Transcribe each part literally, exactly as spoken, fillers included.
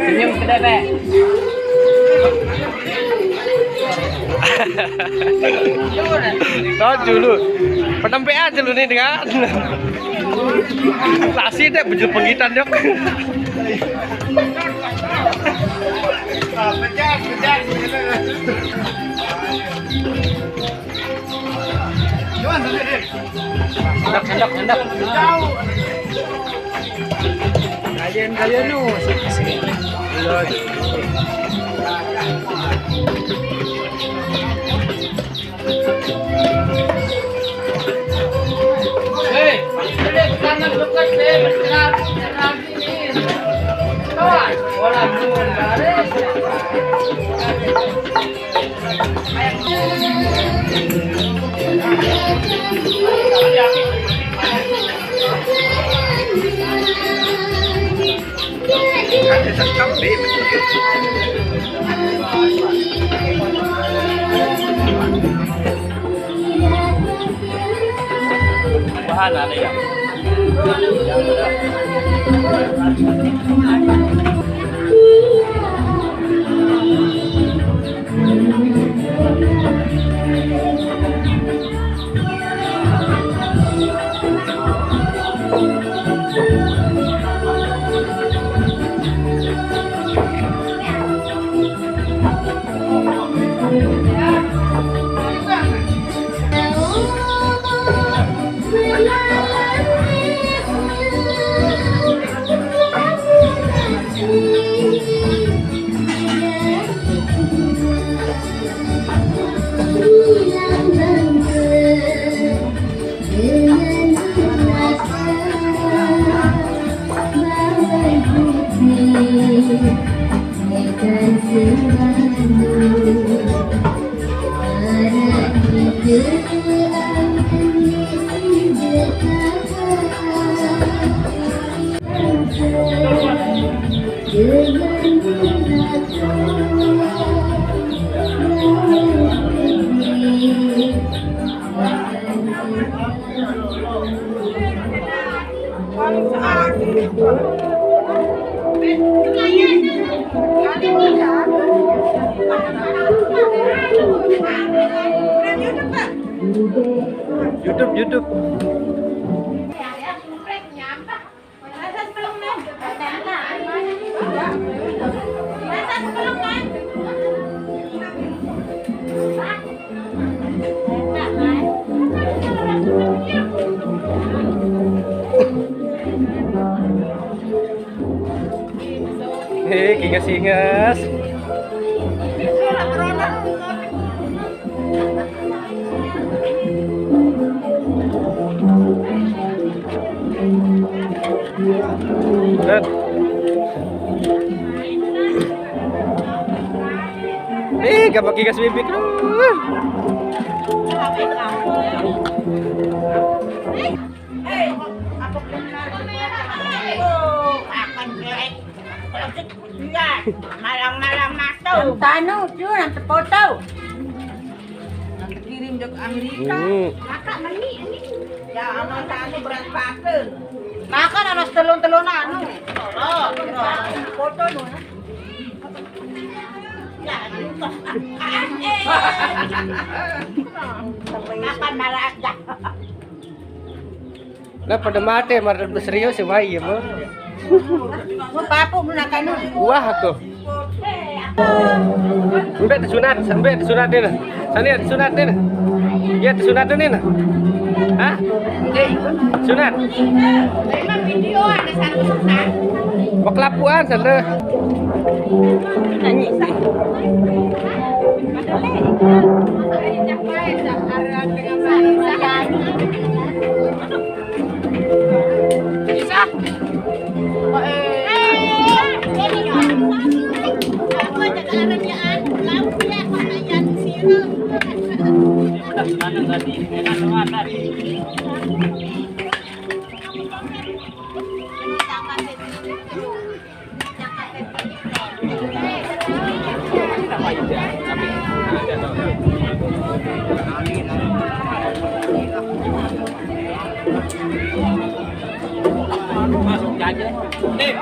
Senyum ke dewek. Tahu dulu. Penempe aja lu nih dengan. Lasi deh bejul penggitan yok. Sendok, sendok, sendok. Kalian, kalian nu. Hei, tangan dekat deh, bergerak, bergerak. Bahan ada ya. YouTube, YouTube. Hei, kingas-kingas. Set. Eh, gak pakai gas bibik. Malang-malang masuk. Tanu, cuy, yang terpotong. Nang kirim jok Amerika. Hmm. Kakak meni ini. Ya, anak tanu berat paten. Kakak anak telun-telun anu. Oh, foto lu. Ya, lupa. Kapan marah aja? Lah pada mati, marah serius sih, wah, iya, mah. Mau papu, mau nakan, wah, tuh. Mbak disunat, mbak disunat ini. Sana ya disunat ini. Ya disunat ini nah. Hah? Sunat. Mau kelapuan sana. Nyanyi. Masuk jajan. Nih.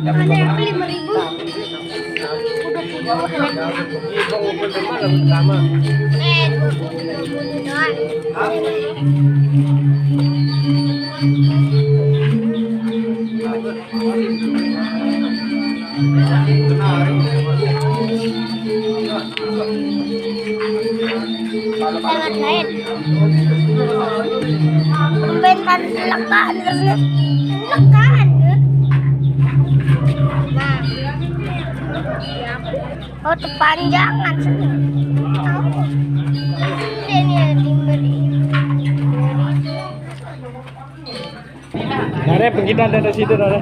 Ada yang lima ribu. Udah punya. Eh, dua puluh, dua puluh doang. Sangat lain. Pembentan lekaan, lekaan. Nah. Oh, kepanjangan sini. Ini ya, di meri. Dare, pergi dari situ, Dare.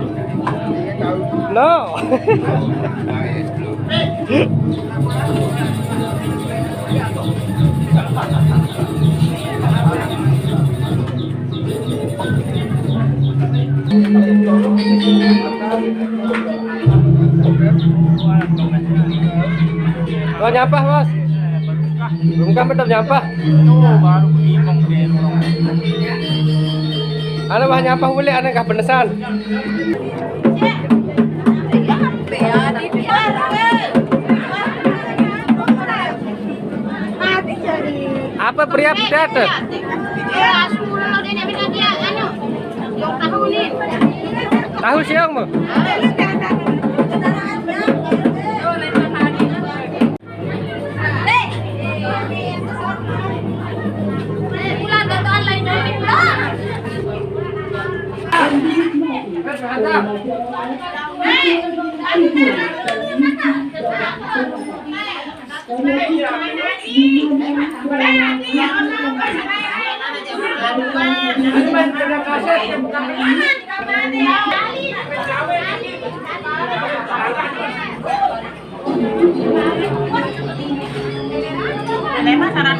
No. Oh, nyampah, Bos. Belum kan betul nyampah. Tuh, baru bingung deh. Ada bah nyampah boleh, ada kah penesan? Apa pria pidato? Tahu siang, Bu?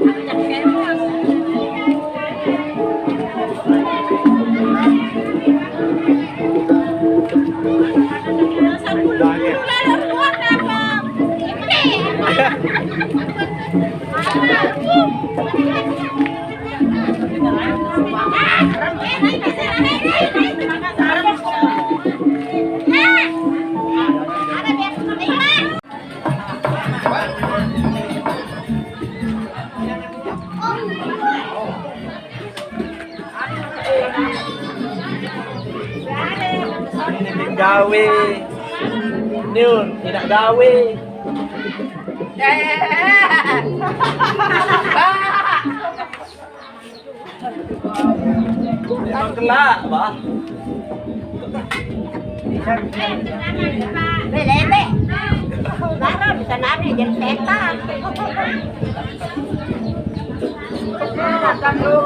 Ini gawe. Niun, tidak gawe. Emang kelak, Bah. Belele. Baru bisa nari jadi setan. Makan dulu.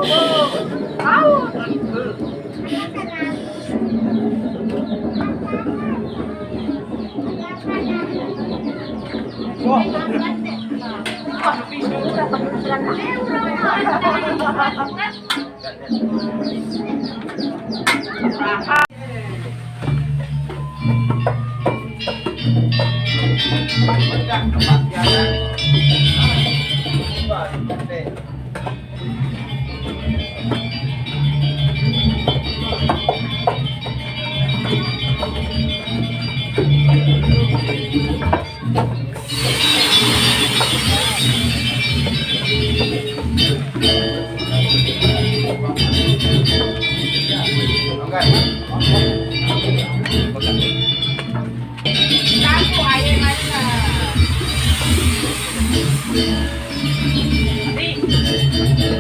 Au.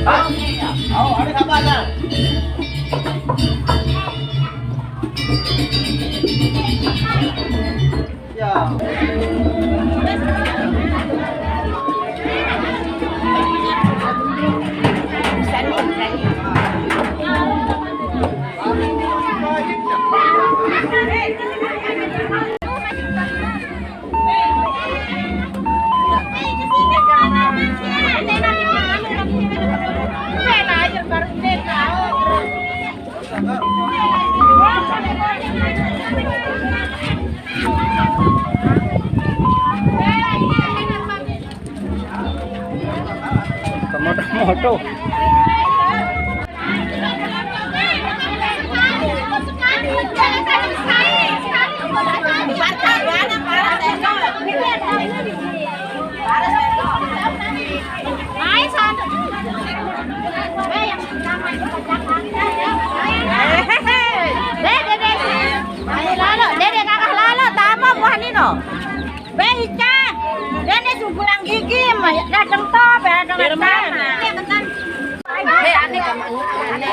Hah? Oh, ada apa, Kang? Ya. Moto-moto. Dede, dede. Ayo, lalo, dede, kakak, lalo, tama buah nino. Be, Ica, dede sugulang gigi, ma-, dateng to, be, dateng. Be, ane kamu, ane.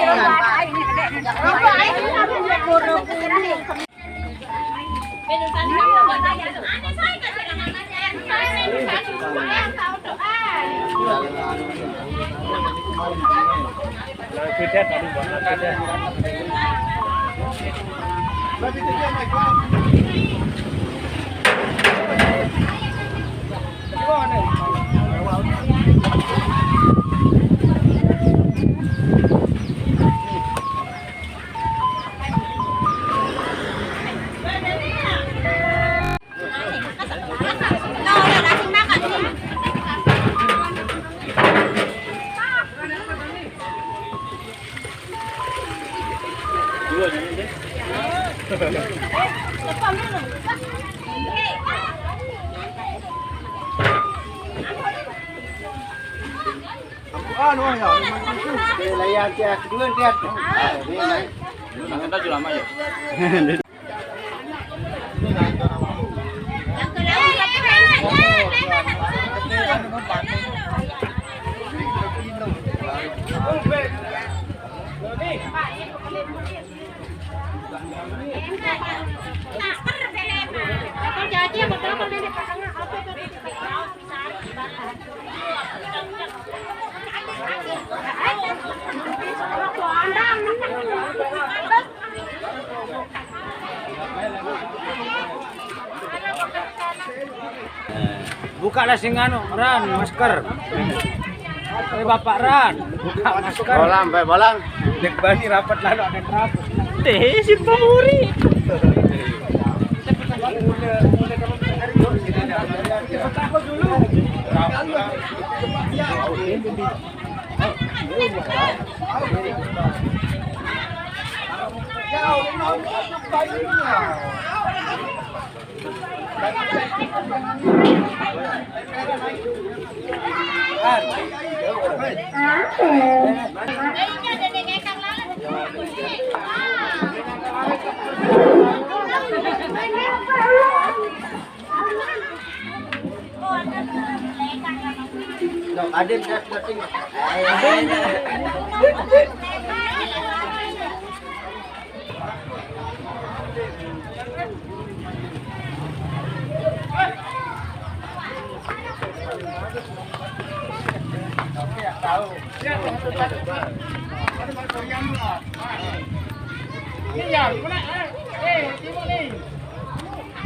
Anu ya, memang itu. Layan tiap kedua tiap. Ah, ini naik. Nah, kita jual aja. Bukalah sing anu, Ran, masker. Eh, Bapak Ran, buka masker. Bolang, Pak, bolang. Dek bani rapat lalu ada rapat. Teh, si pemuri.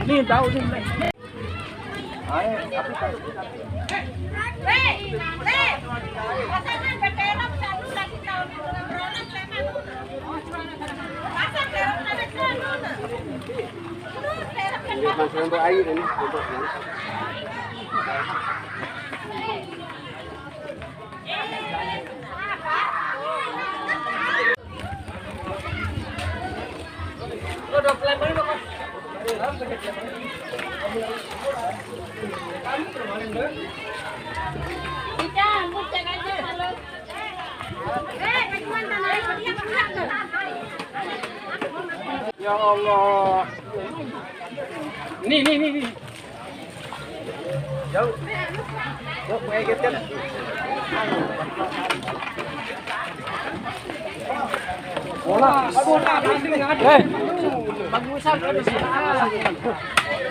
Ini tahu sih. Ini masih untuk air ini, untuk Ya Allah. Nih, nih, nih, nih. Jauh. Jauh, pengen kan. Bola. Aduh, bola. Eh. Bagusan, aduh, sih.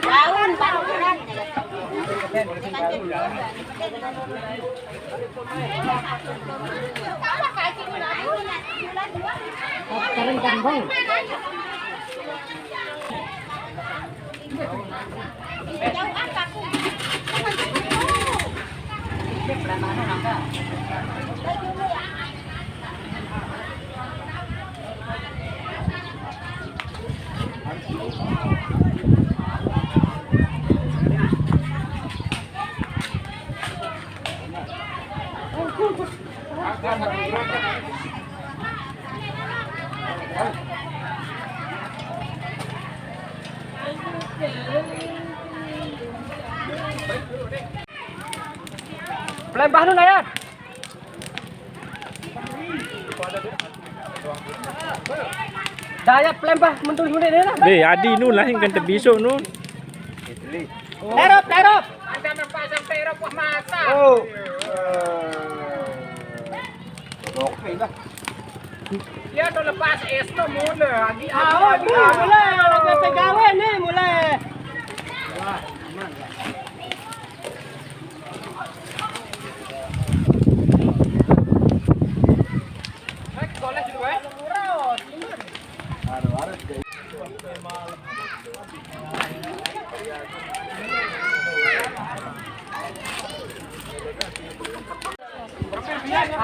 Daun, baru berat. Kering kan, Bang? Pelempah nun, Ayat. Dayat pelempah mentul hunde ni lah. Be, adi nun lain kan terbisuk nun. Terop, terop. Ada nampak sampai terop wah mata. Oh. Oke lah. Dia tu lepas es tu mula. Adi, adi, adi. Mula, mula. Nak pegawe ni mula. Wah, aman lah.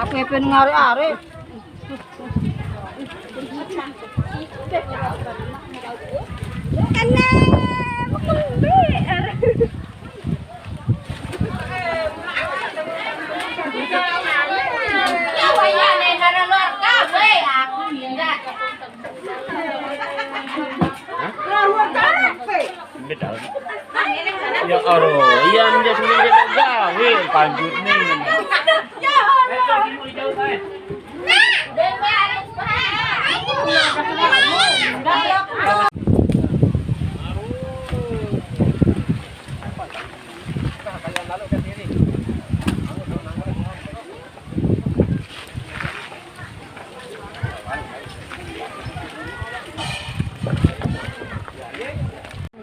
Aku pengen ngare-are. Ya Allah, iya, dia sudah dia gawe panjut ni.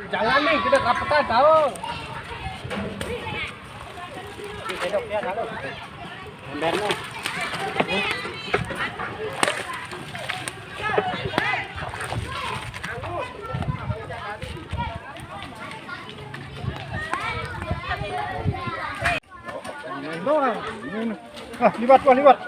Jangan nih, kita rapetan tahu. Sendok dia tahu. Embernya. Ah, liwat, wah, liwat.